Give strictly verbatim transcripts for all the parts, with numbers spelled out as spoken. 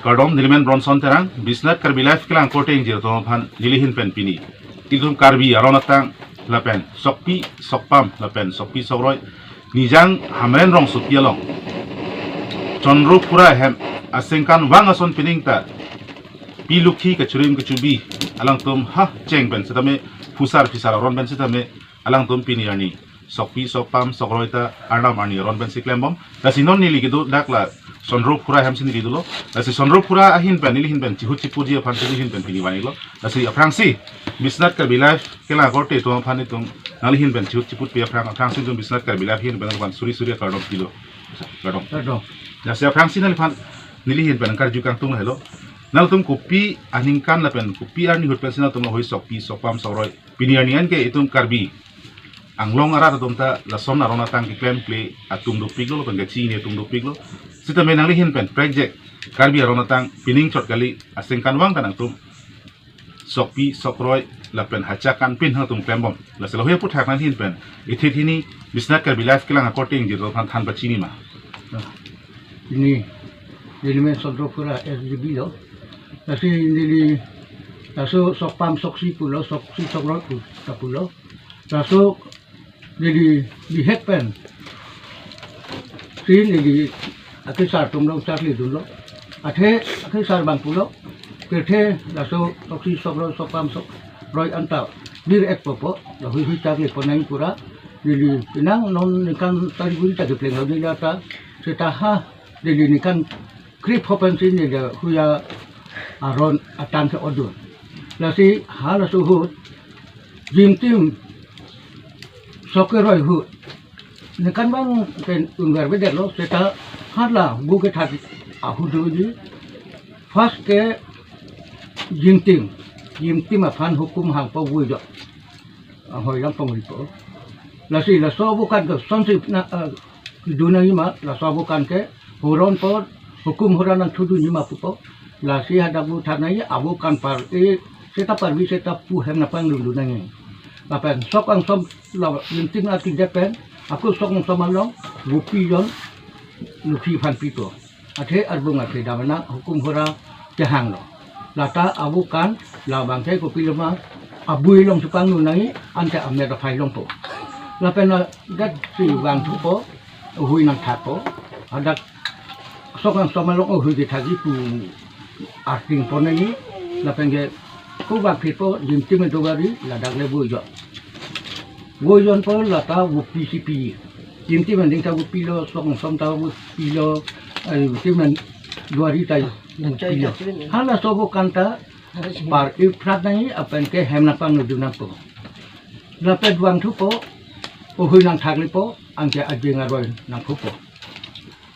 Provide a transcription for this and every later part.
Kardom, nelimen Bronson Terang, Biswanath Karbi Live kelang korte ingjir atum aphan nelihin pen pini ilitum Karbi aron atang lapen sokpi sokpam lapen sokpi sokroi Nijang Hamren rongsopi along Chandrophura ahem asengkan vang ason pining ta pi lukhi kachirim kachibi alangtum ha cheng pen sitame phusar phisar aron pen sitame alangtum pini arni sokpi sokpam sokroi ta arnam arni aron pensi klembom. Lasi non neli kedo dak la Chandrophura ahem si neli dolo. Lasi Chandrophura ahin pen nelihin pen chihut chiputji aphan si nelihin pen pini vanilo. Lasi aphrangsi Biswanath Karbi Live kelang korte atum aphan itum nanglihin pen chihut chiputpi aphrang, aphrangsi itum Biswanath Karbi Live ahin pen aphan suri suri akardom pilo. Kardom. Kardom. Lasi aphrangsi nangliphan nelihin pen karju kangtung lahelo. Nangtum kopi aningkan lapen kopi arni ahut pensi nangtum lahei sokpi sokpam sokroi pini arni anke itum Karbi Anglong arat atum ta lason aron atang keklemkle atum dopiklo lapen kachini atum dopiklo. Sitame nanglihin pen prekjak Karbi aron atang pining chot kali asengkan vang ta nangtum sokpi sokroi lapen hacha kanpin hangtum klembom. Lasi lahei aputhak nanghin pen ithi hini Biswanath Karbi Live kelang akorte ingjir atum aphan than pachini ma? Nah, ini, nelimen Chandrophura S G B lo. Lasi neli laso sokpam soksi pulo, soksi sokroi pu ta pulo. Laso neli bihek pen si neli akesar atum along charlidunlo. Athe akesar abang pulo, pirthe laso soksi sokroi sokpam sokroi anta bir-ek popo, lahui hui charli ponnang pura. Neli penang non ningkan sari buri ta keplenglo neli ata, seta ha neli ningkan krepho pensi neli huya aron atang ke-odun. Lasi halaso ahut jimtim sok keroi ahut ningkan vang pen unver bedetlo, seta hala bu kethat ahut doji. First ke jimtim, jimtim aphan hukum hangpo vuijo. Ahoi lang pongripo. Lasi laso abu kan kosonsi na, eh, dun nangjima, laso abu kan ke horonpo, hukum horan nangthu dunjima pupo. Lasi hadak bu than nangji abu kan par-e, seta parvi seta pu hem nangpangdun dun nangji. Lapen sok angsom la jimtim ati depen, ako sok angsom along, bupi jon, lukhi aphan pipo. Athe arbung athe damnang hukum hora kehanglo. Lata abu kan labang ke kopiloma abui along chepangdun nangji ante amet aphai longpo. Lapen ladak si vangthupo, hui nangthakpo. Hadak sok angsom along hui kethakji pu arting pon nangji. Lapen ke ko vangphitpo jimtim dovari ladak le vuijo. Vuijonpo lata vupi si pi. Jimtim anding ta vupilo, sok angsom ta vupilo, eh, jimtim an duari ta vupilo. Halaso abu kan ta par-e prat nangji lapen ke hem nangpangdun nangpo. Lapen vangthupo, ohui nangthaklepo, anke ajeng aroi nangthupo.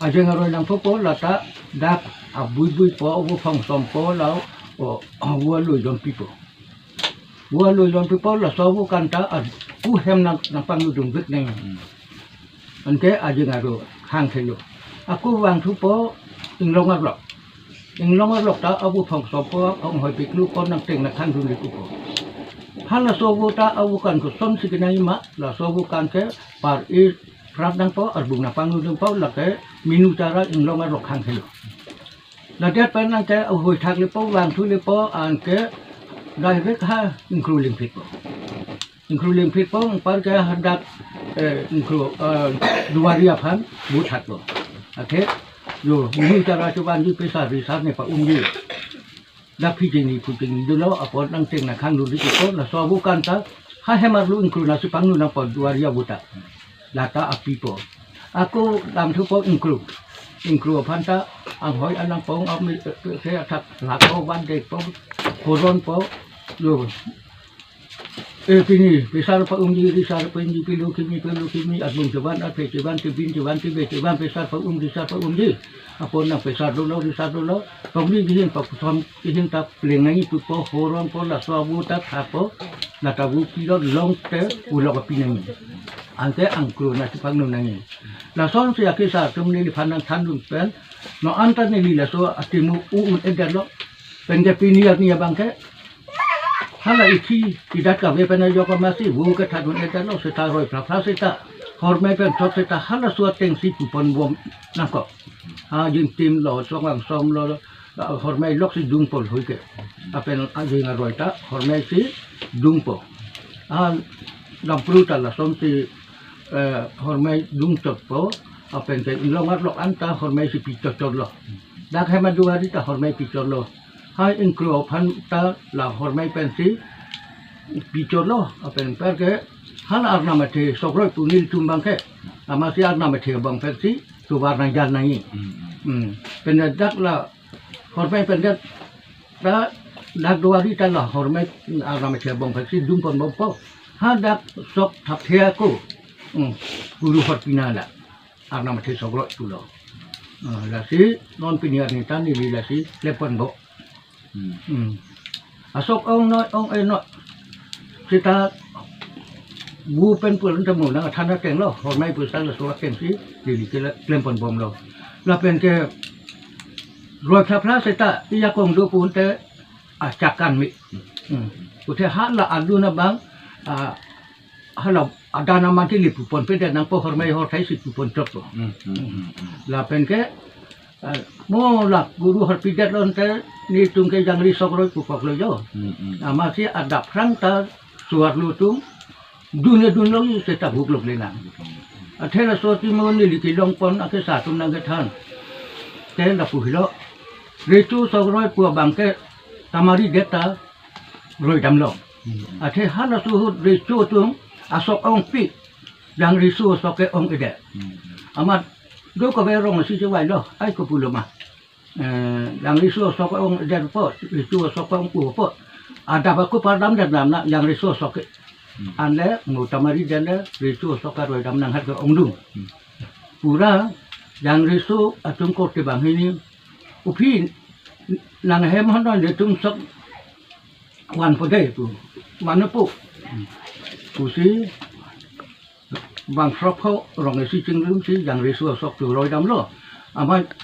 Ajeng aroi nangthupo lata dak abui buipo, abu phongsompo la, o, abu alui jonpipo. Vua lui jonpipo laso abu kan ta a, ku hem nang nangpangdun vek nang. Hmm. Anke ajeng aroi khang thelo. Ako vangthupo inglong arlok. Inglong arlok ta abu phongsompo, phonghoi piklupo, nangteng nangkhang dunri pupo. Halaso abu ta abu kan kosonsi kenangji ma, laso abu kan ke par-e prat nangpo, arbung nangpangdunpo, lake minu chara inglong arlok khang thelo. Ladak pen anke ohui thaklepo, vangthulepo, anke direct ha ingkru lingphitpo. Ingkru lingphitpo, anparke hadak, eh, ingkru, eh, duari aphan bu thatpo. Athe, yo, minu chara chevanji, pisa risar ne pa-umji. Dak phi chingni phu chingni dunlo, apot nangteng nangkhang dunri pupo, laso abu kan ta, ha hem arlo ingkru nangchepangdun nangpo duari abu ta. Lata apipo. Ako damthupo ingkru. Ingkru aphan ta anghoi anang pong ami, eh, eh, ke athak lapo van dekpo, horonpo, yo. Eh, pini, pisar pa-umji, risar pa-umji, pilu kimi, pilu kimi, admung chevan, athe chevan, tibin chevan, tibe chevan, pisar pa-um, risar pa-umji. Apot nang pisar dolo, risar dolo, pagni gihin, pakuthom gihin ta pleng nangji pupo, horonpo, laso abu ta thatpo, lata bu pilot longte ulok api nangji. Anke ingkru nangchepangdun nangji. Lasonsi akesar atum neliphan nangthandun pen, non anta neli laso atimu u-un-edetlo, penke pini arni abangke, hala ithi idat kave pen ajok amatsi, vu ke thadun-edetlo, seta roi phraphra seta, horme pen thot seta, halaso atengsi pupon bom nangkok. Ha, jimtim lo, sok angsom lo, Ka hormai lok si dungpo loi ke. Lapen ajing aroi ta hormai si dungpo. Ah, lampru ta lason si, eh, hormai dungchotpo. Lapen ke inglong arlok an ta hormai si pichotchotlo. Dak hem aduari ta hormai pichotlo. Hai ingkro aphan ta la hormai pensi pichotlo. Lapen per ke hala arnam athe sokroi pu nelitum abang ke. Amatsi arnam athe abang pensi subar nangjar nangji. Hmm. Hmm. Pen dak la hormai pen dak ta dak duari ta la hormai arnam athe abang pensi dungponbompo. Hadak sok thapthe ako. Hmm. Guru horpi na la arnam athe sokroi pulo. Ah, lasi non pini arni ta neli lasi klemponbom. Hmm. Hmm. Asok ong noi, ong e noi. Seta bu pen pu ta mo nangthan atenglo, hormai pu ta laso atengsi neli ke la klemponbomlo. Lapen ke roi phla phla seta iya kong do pu te achak kan mi. Hmm. Pute hala adun abang, ah, hala adan aman ke neli puponpedet nangpo, hormai horthai si puponchotpo. Hmm, hmm, hmm, hmm. Lapen ke, eh, mo la guru horpidet lo ante nelitum ke jangri sokroi pukoklo jo. Hmm, hmm. Amatsi adap phrang ta suar lo atum dun e dunlo, seta buk lok le nang. Athe laso ti mo neli kelongpon akesa atum nangkethan. Te lapu helo. Recho sokroi pu abang ke tamari det ta roi damlong. Hmm. Athe halaso ahut recho atum asok ongpi, jangri so asok ke ong-edet. Hmm. Amat do kave rong si chevailo, ai kopulo ma. Eh, jangri so asok ke ong-edet po, recho asok ke ongpu po. Adap ako pardamdet dam na, jangri so asok ke. Hmm. Anle, mo tamari det le, recho asok ke roi dam nang hat ke ongdung. Hmm. Pura, jangri so atum korte banghini, uphi nanghem hon non nelitum sok vanpo dei pu. Mane pu. Pusi bang phrok pho rong isi chingrum si jangri so asok tu roi damlo. Amat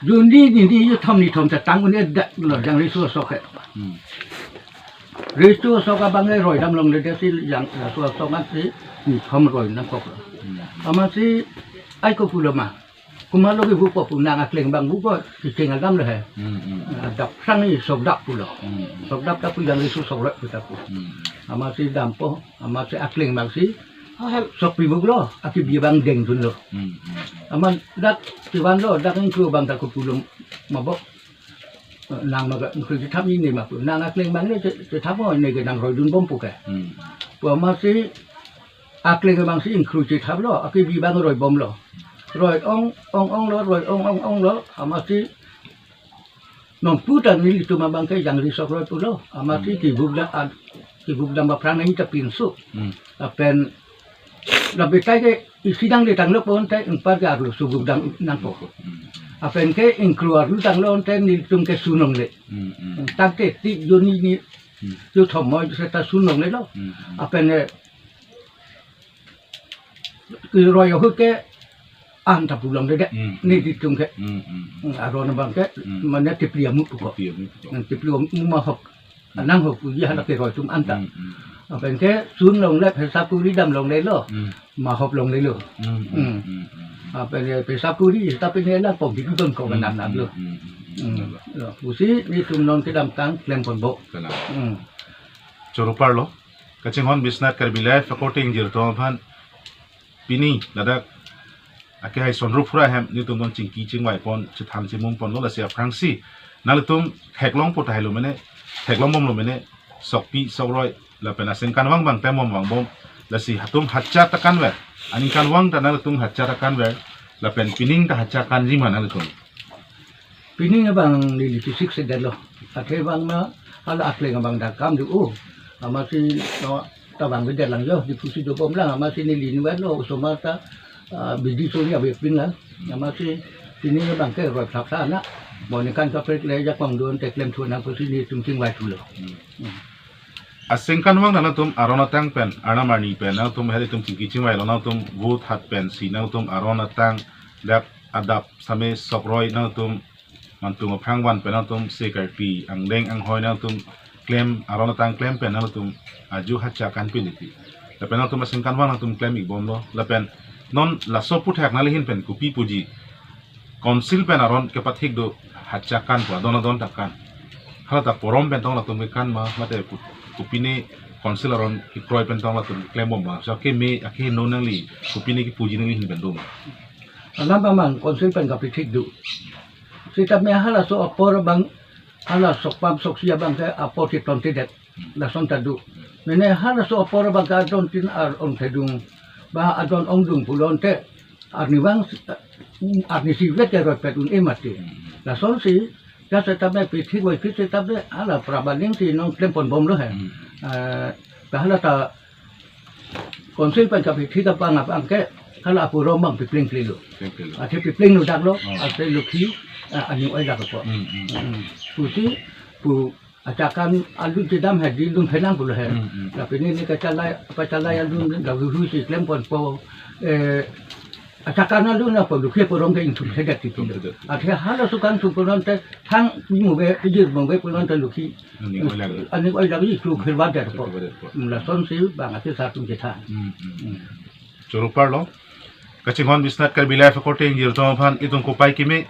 juni nini ju thom ni thom ta tang un-edet lo jangri so asok ke. Hmm. Recho asok abang e roi damlongle det si jangri so asok an si ni thom roi nangkok lo. Hmm. Amatsi ai kopulo ma. Komatlo kevukpo pu nang akleng abang vukpo, kecheng adam lo he. Hmm, hmm. Adap phrang ni sokdap pulo. Hmm, hmm. Sokdap ta pu jangri so sokroi pu ta pu. Hmm. Amatsi dampo, amatsi akleng abang si, ah, sokpi vuklo, akebi abang dengdunlo. Hmm, hmm. Amat dak chevanlo, dak ingkro abang ta kopulo ma bo. Nang ma ingkro chethap ni ne ma pu. Nang akleng abang ne che-, chethap mo ne ke nang roidunbompo ke. Hmm. Pu amatsi akleng abang si ingkro chethaplo, akebi abang roibomlo. Roi ong, ong, onglo, roi ong, ong, onglo, amatsi nonpu ta nelitum abang ke jangri sokroi pulo, amatsi, hmm, kevuk da-, ad-, kevuk dam aphrang nangji ta pinso. Hmm. Lapen labetai ke isi dang le tanglo pon te ingpar ke arlo so vuk dam nangpo. Hmm. Lapen ke ingkro arlo tanglo te nelitum ke sun longle. Hmm, hmm. Tangte ti juni ni, hmm, ju thom moi seta sun longlelo. Hmm, hmm. Lapen, eh, keroi ahut ke an ta pu longledet. Hmm. Nelitum ke. Hmm, hmm, hmm. Hmm, aron abang ke, hmm, mane tipli amu puko. Tipli amu puko. Hmm, tipli amu ma hok. Hmm. Nang hok puji hala, hmm, keroi atum an ta. Hmm, hmm. Lapen ke sun longle, hisap kuri dam longlelo. Hmm. Ma hop longlelo. Hmm, hmm, hmm, hmm, hmm. Lapen ke hisap kuri, hisap pine lang pom di don ko, hmm, kanan, hmm, lo. Hmm, hmm, hmm. Hmm. Ya, pusi nelitum non kedamtang klemponbom. Kalang. Hmm. Choro parlo. Kachinghon Biswanath Karbi Live akorte ingjir atum aphan pini ladak akehai Sonru Phura ahem nelitum non chingki chingvaipon, chethan chemumponlo, lasi aphrangsi nanglitum theklongpo tahai lo mene, theklongbomlo mene, sokpi sokroi lapen asengkanvang abang klembom vangbom, lasi hatum hacha ta kanver, aningkanvang ta nanglitum hacha ta kanver, lapen pining ta hacha kanji ma nanglitum? Pining abang neli chesik sedetlo. Athe abang ma hala akleng abang dak kam do. Amatsi no ta vangvedet lang jo, Diphu si dobom lang, amatsi neli inutvetlo, osomar ta, ah, bidi suri abepin lang. Amatsi pining abang ke roi phla phla na. Mo ningkan kaprek le jakong don te klemthu nang pusi nelitum chingvaithulo. Hmm. Asengkanvang nangtum aron atang pen, arnam arni pen, nangtum helitum chingki chingvailo, nangtum vote hat pensi nangtum aron atang dak adap same sokroi nangtum mantung aphrang van pen nangtum se karpi angdeng anghoi nangtum klem, aron atang klem pen nangtum aju hacha kanpin iti. Lapen nangtum asengkanvang nangtum klem-ikbomlo. Lapen non laso aputhak nangli ahin pen kopi puji? Council pen aron kepathik do hachakan ko adon adon takan. Hala ta porom pen tong latum kekan ma mate ku- kopine council aron kekroi pen tong latum klembom ma. So keme ake no nangli kopine kepuji nangli ahin pen do ma. Alam amang council pen kapathik do. Sitame halaso apor abang hala sokpam soksi abang ke apor si tontidet. Lason ta do. Mene halaso apor abang ke adon tin ar ong thedung ba adon ongdung pulote arnivang arnisi vet ke roi pet un-e mati. Lasonsi, ya setame pathik wai pit setame hala prabangsi non klemponbomlo he. Hmm. Eh, ta hala ta council pen kapathik abang abang ke hala aporom abang piplingplinglo. Piplingplinglo. Athe piplinglo daklo, Oh. athe lukhi, eh, aning oi daklo. Hmm, hmm. Hmm. Pusi, pu achakan alun chedam he, di lun phenang pulo he. Hmm, hmm. Tapi ne ne kachalai, kachalai alun dak huisi klemponpo. Eh, achakan alun apo lukhi aporom ke ingthum thedet ti pulo. Ingthum thedet. Athe halaso kangthum pulote thang mo be, pijir mo be pulote lukhi. Aning oi lagi. Aning oi lagi, chu khirbat det po. Khirbat det po. Lasonsi bang athe sar atum chethan. Hmm, hmm. Hmm. Choro parlo. Kachinghon Biswanath Karbi Live akorte ingjir atum aphan itum kopai keme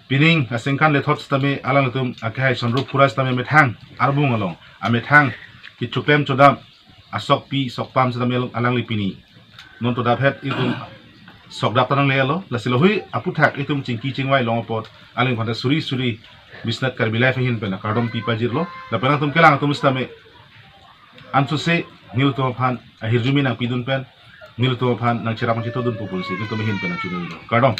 pining asengkan lethot setame alangtum akhai sonrup pura setame methang arbung along amethang kechoklem chodam asokpi sokpam setame along alangli pini non to daphet itum sokdap tanang lelo, lasi lahui aputhak itum chingki chingvai long apot aling phanta suri suri Biswanath Karbi Live ahin pen kardom pi pajirlo. Lapen atum kelang atum setame ansose nelitum aphan ahirjume nangpidun pen nelitum aphan nangcherap nangchetodun pu pusi nelitum ahin pen nangchunilo. Kardom.